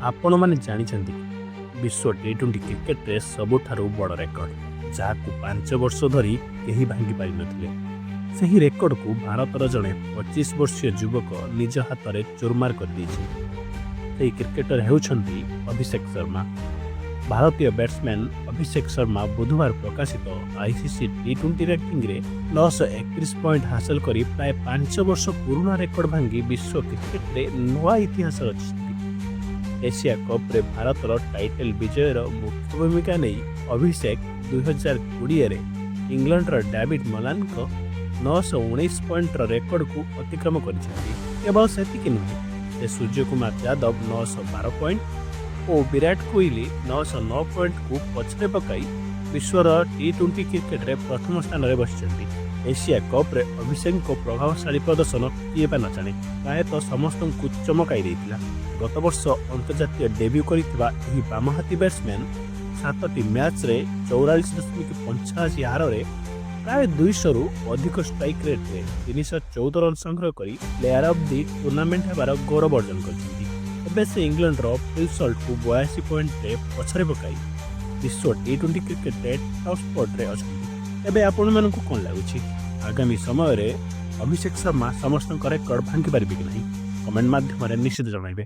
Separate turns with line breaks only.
ଆପଣମାନେ ଜାଣିଛନ୍ତି କି, ବିଶ୍ୱ ଟି-20 କ୍ରିକେଟରେ ସବୁଠାରୁ ବଡ଼ ରେକର୍ଡ, ଯାହାକୁ 5 ବର୍ଷ ଧରି କେହି ଭାଙ୍ଗି ପାରିନଥିଲେ, ସେହି ରେକର୍ଡକୁ ଭାରତର ଜଣେ 25 ବର୍ଷୀୟ ଯୁବକ ନିଜ ହାତରେ ଚୁରମାର କରିଦେଇଛି। ସେହି କ୍ରିକେଟର ହେଉଛନ୍ତି ଅଭିଷେକ ଶର୍ମା। ଭାରତୀୟ ବ୍ୟାଟ୍ସମ୍ୟାନ୍ ଅଭିଷେକ ଶର୍ମା ବୁଧବାର ପ୍ରକାଶିତ ଆଇସିସି ଟି-20 ରାଙ୍କିଙ୍ଗରେ 931 ପଏଣ୍ଟ ହାସଲ କରି ପ୍ରାୟ 5 ବର୍ଷ ପୁରୁଣା ରେକର୍ଡ ଭାଙ୍ଗି ବିଶ୍ୱ କ୍ରିକେଟରେ ନୂଆ ଇତିହାସ ରଚିଛନ୍ତି। ଏସିଆ କପ୍ରେ ଭାରତର ଟାଇଟଲ୍ ବିଜୟର ମୁଖ୍ୟ ଭୂମିକା ନେଇ ଅଭିଷେକ 2020ରେ ଇଂଲଣ୍ଡର ଡାଭିଡ୍ ମଲାନଙ୍କ 919 ପଏଣ୍ଟର ରେକର୍ଡକୁ ଅତିକ୍ରମ କରିଛନ୍ତି। କେବଳ ସେତିକି ନୁହେଁ, ସେ ସୂର୍ଯ୍ୟକୁମାର ଯାଦବ 912 ପଏଣ୍ଟ ଓ ବିରାଟ କୋହଲି 909 ପଏଣ୍ଟକୁ ପଛରେ ପକାଇ ବିଶ୍ୱର ଟି-20 କ୍ରିକେଟରେ ପ୍ରଥମ ସ୍ଥାନରେ ବସିଛନ୍ତି। ଏସିଆ କପ୍ରେ ଅଭିଷେକଙ୍କ ପ୍ରଭାବଶାଳୀ ପ୍ରଦର୍ଶନ କିଏ ବା ନ ଜାଣେ? ପ୍ରାୟତଃ ସମସ୍ତଙ୍କୁ ଚମକାଇ ଦେଇଥିଲା। ଗତବର୍ଷ ଅନ୍ତର୍ଜାତୀୟ ଡେବ୍ୟୁ କରିଥିବା ଏହି ବାମହାତୀ ବ୍ୟାଟ୍ସମ୍ୟାନ୍ ସାତଟି ମ୍ୟାଚ୍ରେ 44.85 ହାରରେ ପ୍ରାୟ 200ରୁ ଅଧିକ ଷ୍ଟ୍ରାଇକ୍ ରେଟ୍ରେ 314 ରନ୍ ସଂଗ୍ରହ କରି ପ୍ଲେୟାର ଅଫ୍ the tournament ହେବାର ଗୌରବ ଅର୍ଜନ କରିଛନ୍ତି। ଏବେ ସେ ଇଂଲଣ୍ଡର ଫିଲ୍ ସଲ୍ଟକୁ 82 ପଏଣ୍ଟରେ ପଛରେ ପକାଇ ବିଶ୍ୱ ଟି-20 କ୍ରିକେଟରେ ଟପ୍ ସ୍ପଟ୍ରେ ଅଛନ୍ତି। ଏବେ ଆପଣମାନଙ୍କୁ କ'ଣ ଲାଗୁଛି, ଆଗାମୀ ସମୟରେ ଅଭିଷେକ ଶର୍ମା ସମସ୍ତଙ୍କ ରେକର୍ଡ ଭାଙ୍ଗି ପାରିବେ କି ନାହିଁ? କମେଣ୍ଟ ମାଧ୍ୟମରେ ନିଶ୍ଚିତ ଜଣାଇବେ।